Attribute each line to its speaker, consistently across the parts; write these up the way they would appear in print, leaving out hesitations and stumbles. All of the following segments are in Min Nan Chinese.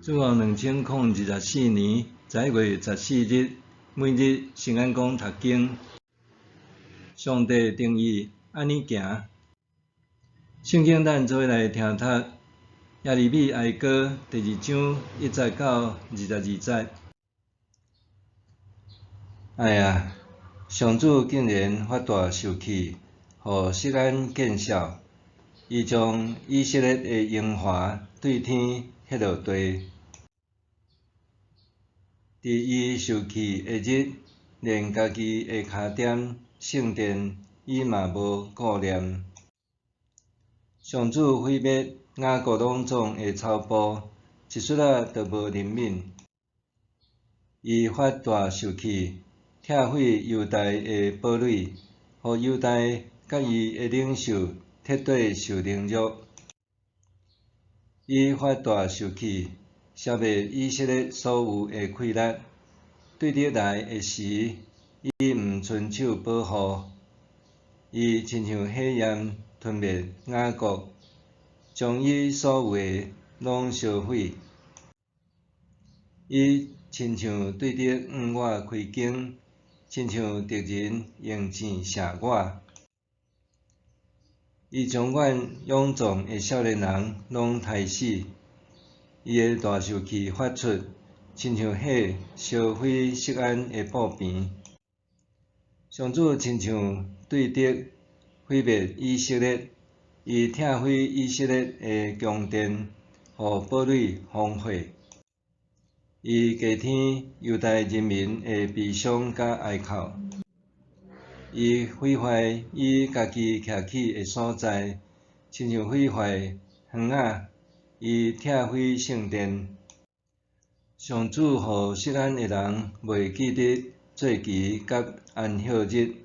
Speaker 1: 主後2024年11月14日，每日聖安講讀經。上帝定意按呢行。聖經咱做伙來聽讀耶利米哀歌第二章一節到22節。哎呀！上主竟然發大受氣，予錫安見笑。伊將以色列的榮華對天歇落地。佇伊受氣的日，連家己的跤踮聖殿，伊嘛無顧念。上主毀滅雅各攏總的草埔，一絲仔都無憐憫。伊發大受氣，拆毀猶大的堡壘，予猶大佮伊的領袖徹底受凌辱。伊發大受氣，消滅以色列所有的氣力。對敵來的時，伊毋伸手保護。伊親像火焰吞滅雅各，將伊所有的攏燒毀。伊親像對敵向我開弓，親像敵人用箭射我。伊將阮勇壯的少年人攏刣死。伊的大受氣發出，親像火燒毀錫安的布棚。上主親像對敵毀滅以色列，伊拆毀以色列的宮殿，予堡壘荒廢。伊諦聽猶大人民的悲傷佮哀哭。伊毀壞伊家己徛起的所在，親像毀壞園仔。伊拆毀聖殿。上主予錫安的人袂記得節期佮安息日。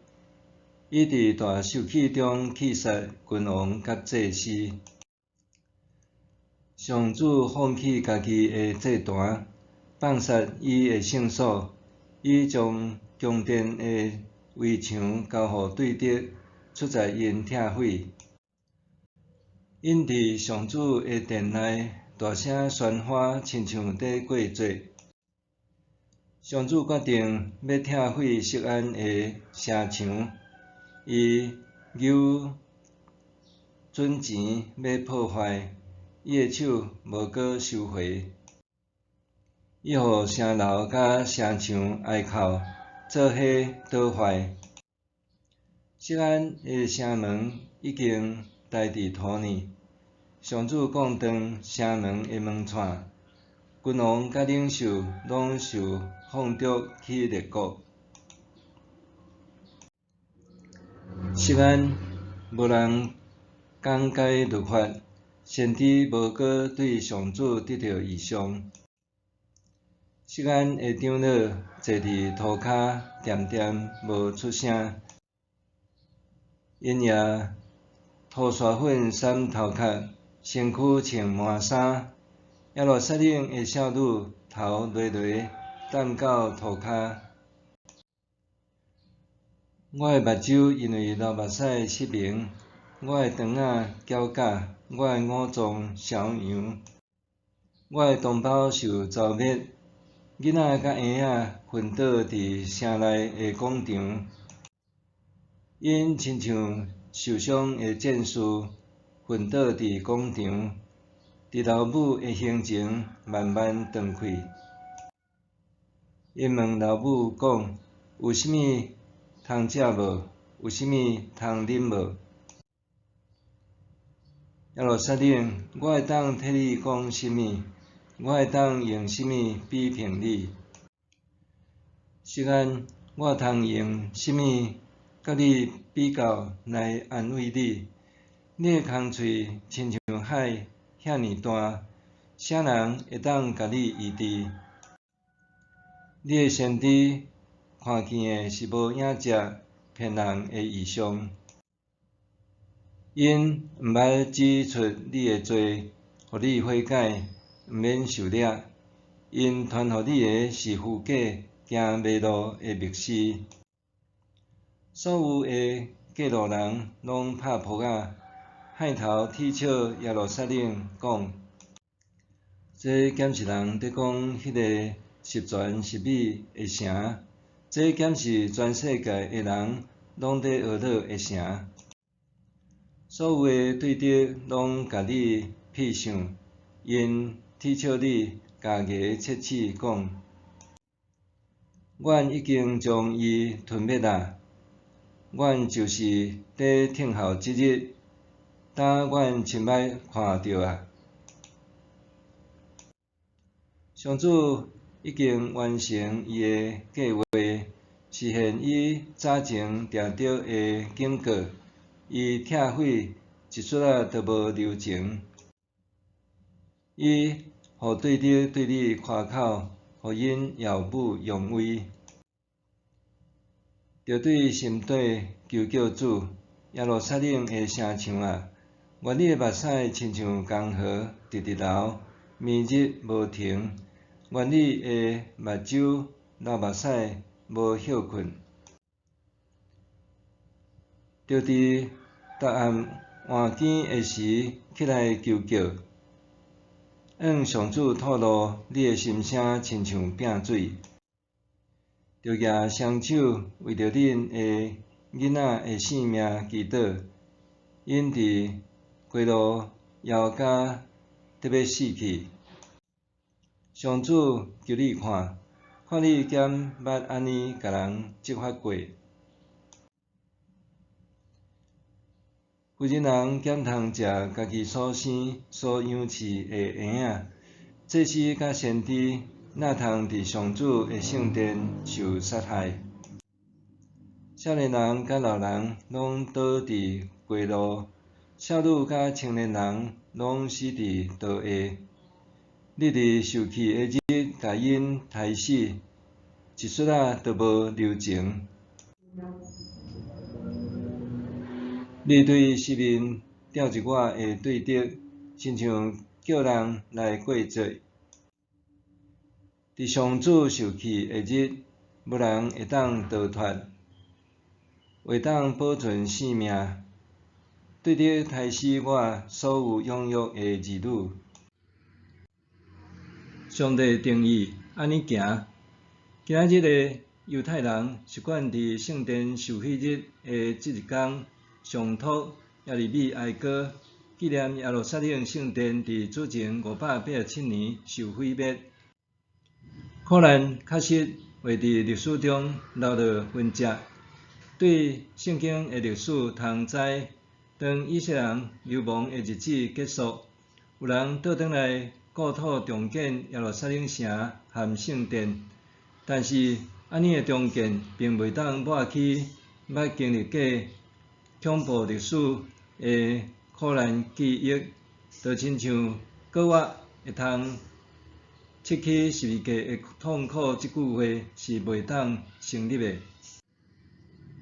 Speaker 1: 伊佇大受氣中棄殺君王佮祭司。上主放棄家己的祭壇，放殺伊的聖所。伊將宮殿的圍牆交予對敵，出在𪜶拆毀。𪜶佇上主的殿內大聲喧譁，親像佇過節。上主決定欲拆毀錫安的城牆，伊搝準錢欲破壞，伊的手無閣收回。伊予城樓佮城牆哀哭，做伙倒壞。錫安的城門已經待佇塗呢。上主摃斷城門的門掣，君王佮領袖攏受放逐去列國。錫安無人講解律法，先知無閣對上主得著異象。錫安的長老坐佇塗跤，恬恬無出聲。𪜶也塗沙粉捎頭殼，身軀穿麻衫。耶路撒冷的少女頭犁犁澹到塗跤。我的目睭因為流目屎失明，我的腸仔攪攪，我的五臟消揚。我的同胞受蹂躪，囡仔佮嬰仔昏倒佇城內的廣場。𪜶親像受傷的戰士，昏倒佇廣場，佇老母的胸前慢慢斷氣。𪜶問老母講：有啥物通食無？有啥物通啉無？耶路撒冷，我會當替你講啥物？我會當用啥物比評你？錫安，我通用啥物佮你比較來安慰你？你的空喙親像海遐爾大，啥人會當共你醫治？你的先知看見的是無影跡、騙人的異象。𪜶毋捌指出你的罪，予你悔改，毋免受掠。𪜶傳予你的是虛假、驚迷路的默示。所有的過路人攏拍噗仔，害頭恥笑耶路撒冷，講：這敢是人佇講彼个十全十美的城？這敢是全世界的人攏佇呵咾的城？所有的對敵攏共你戲笑，𪜶恥笑你，咬牙切齒講：阮已經將伊吞滅矣！阮就是佇等候這日，焦阮親目看著矣！上主已經完成伊的計畫，實現伊早前定著的警告。伊拆毀一絲仔都無留情。伊予對敵對你誇口，予𪜶耀武揚威。著對心底求叫主，耶路撒冷的城牆啊！願你的目屎親像江河，直直流，暝日無停。願你的目睭流目屎無歇睏。著佇逐暗換更的時起來求叫，向上主吐露你的心聲，親像拚水。著舉雙手為著恁的囡仔的性命祈禱，𪜶佇街路枵甲得欲死去。上主求你看，看你敢捌按呢共人責罰過？婦人人敢通食家己所生所養飼的嬰仔？祭司佮先知哪通佇上主的聖殿受殺害？少年人佮老人攏倒佇街路，少女佮青年人攏死佇刀下。你佇受氣的日，共𪜶刣死，一絲仔都無留情。你對四面吊入我的對敵，親像叫人來過節。佇上主受氣的日，無人會當逃脫，會當保存性命。對敵刣死我所有養育的兒女。上帝定意按呢行。今仔日的猶太人習慣佇聖殿受洗日的這一工，誦讀耶利米哀歌，紀念耶路撒冷聖殿佇主前587年受毀滅。苦難確實會佇歷史中留落痕跡。對聖經的歷史通知，當以色列人流亡的日子結束，有人倒轉來故土重建耶路撒冷城和聖殿，但是按呢的重建並袂當抹去捌經歷過恐怖歷史的苦難記憶，就親像閣活會通拭去十字架的痛苦，這句話是袂當成立的。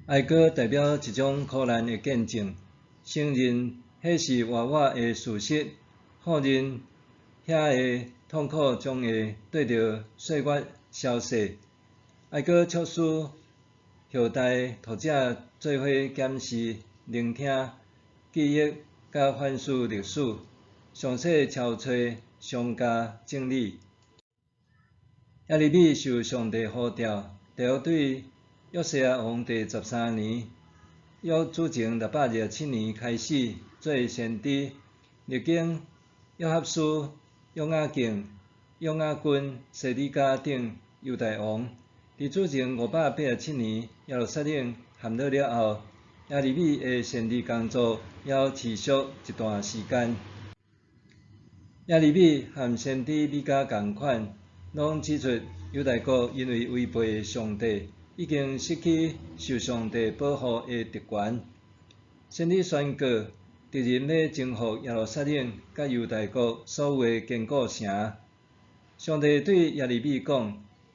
Speaker 1: 哀歌代表一種苦難的見證，承認彼是活活的事實，否認遐个痛苦將會綴著歲月消逝。哀歌促使後代讀者做伙檢視、聆聽、記憶佮反思歷史，詳細抄揣、詳加整理。耶利米受上帝呼召，大約對約西亞王第13年，約主前627年開始做先知，歷經約哈斯、約雅敬、約雅斤、西底家等猶大王。佇主前587年耶路撒冷陷落了後，耶利米的先知工作猶持續一段時間。耶利米和先知米迦仝款，攏指出猶大國因為違背上帝，已經失去受上帝保護的特權。先知宣告敵人欲征服耶路撒冷佮猶大國所有的堅固城。上帝對耶利米講，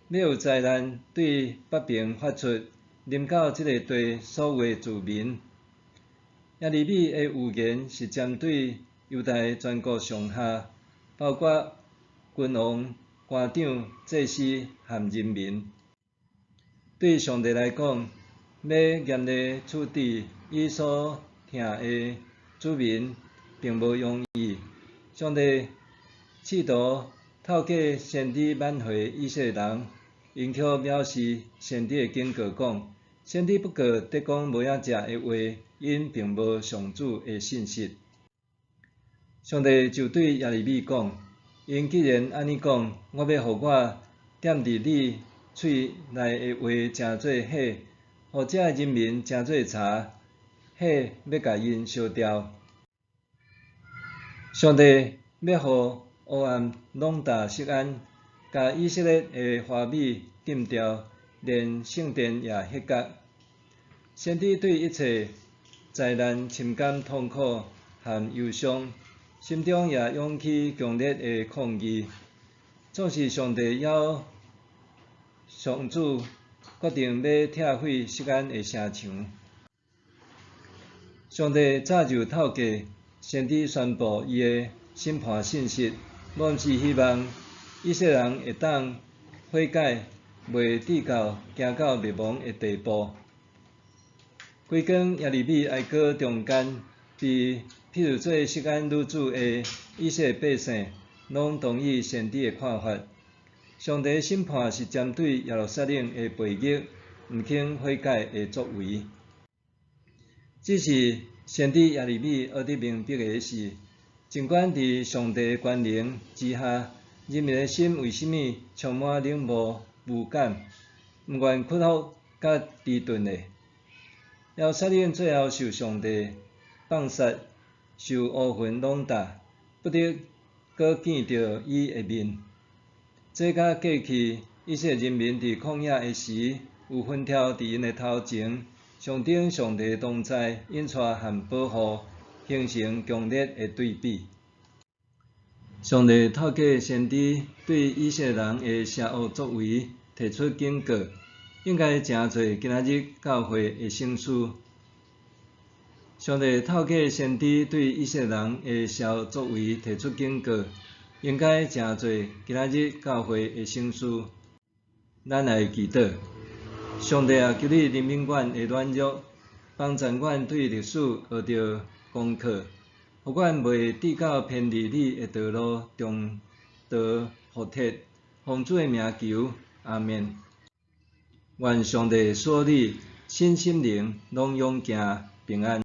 Speaker 1: 欲有災難對北邊發出，臨到這个地所有的住民。耶利米的預言是針對猶大全國上下，包括君王、官長、祭司和人民。對上帝來講，欲嚴厲處置伊所疼的子民，並無容易。上帝試圖透過先知挽回以色列人，𪜶卻藐視先知的警告講，先知不過佇講無影食的話，𪜶並無上主的信實。上帝就對耶利米講：𪜶既然按呢講，我欲予我踮佇你喙內的話成做火，予這人民成做柴，火欲共𪜶燒掉。上帝欲予烏暗籠罩錫安，共以色列的華美抌掉，連聖殿也歇角。先知對一切災難深感痛苦和憂傷，心中也湧起強烈的抗議。總是上帝猶上主決定欲拆毀錫安的城牆。上帝早就透過先知宣布伊的審判信息，無毋是希望以色列人會當悔改，袂至到行到滅亡的地步。規工耶利米哀歌中間，被譬喻做錫安女子的以色列百姓，攏同意先知的看法。上帝審判是針對耶路撒冷的背逆、毋肯悔改的作為。只是先知耶利米學得明白的是，儘管佇上帝權能之下，人民的心為啥物充滿冷漠、無感、毋願屈服佮遲鈍呢？耶路撒冷最後受上帝放殺，受烏雲籠罩，不得閣見著伊的面。這佮過去以色列人民佇曠野的時，有雲柱佇𪜶的頭前，象徵上帝同在、引帶和保護，形成強烈的對比。上帝透過先知對以色列人的邪惡作為提出警告，應該成做今仔日教會的省思。上帝透過先知對以色列人的邪惡作為提出警告，應該成做今仔日教會的省思。咱來祈禱，上帝啊，求你憐憫阮的軟弱，幫助阮對歷史學著功課，予阮袂至到偏離你的道路，重蹈覆轍。奉主的名求，阿們。願上帝賜你身心靈攏勇健平安。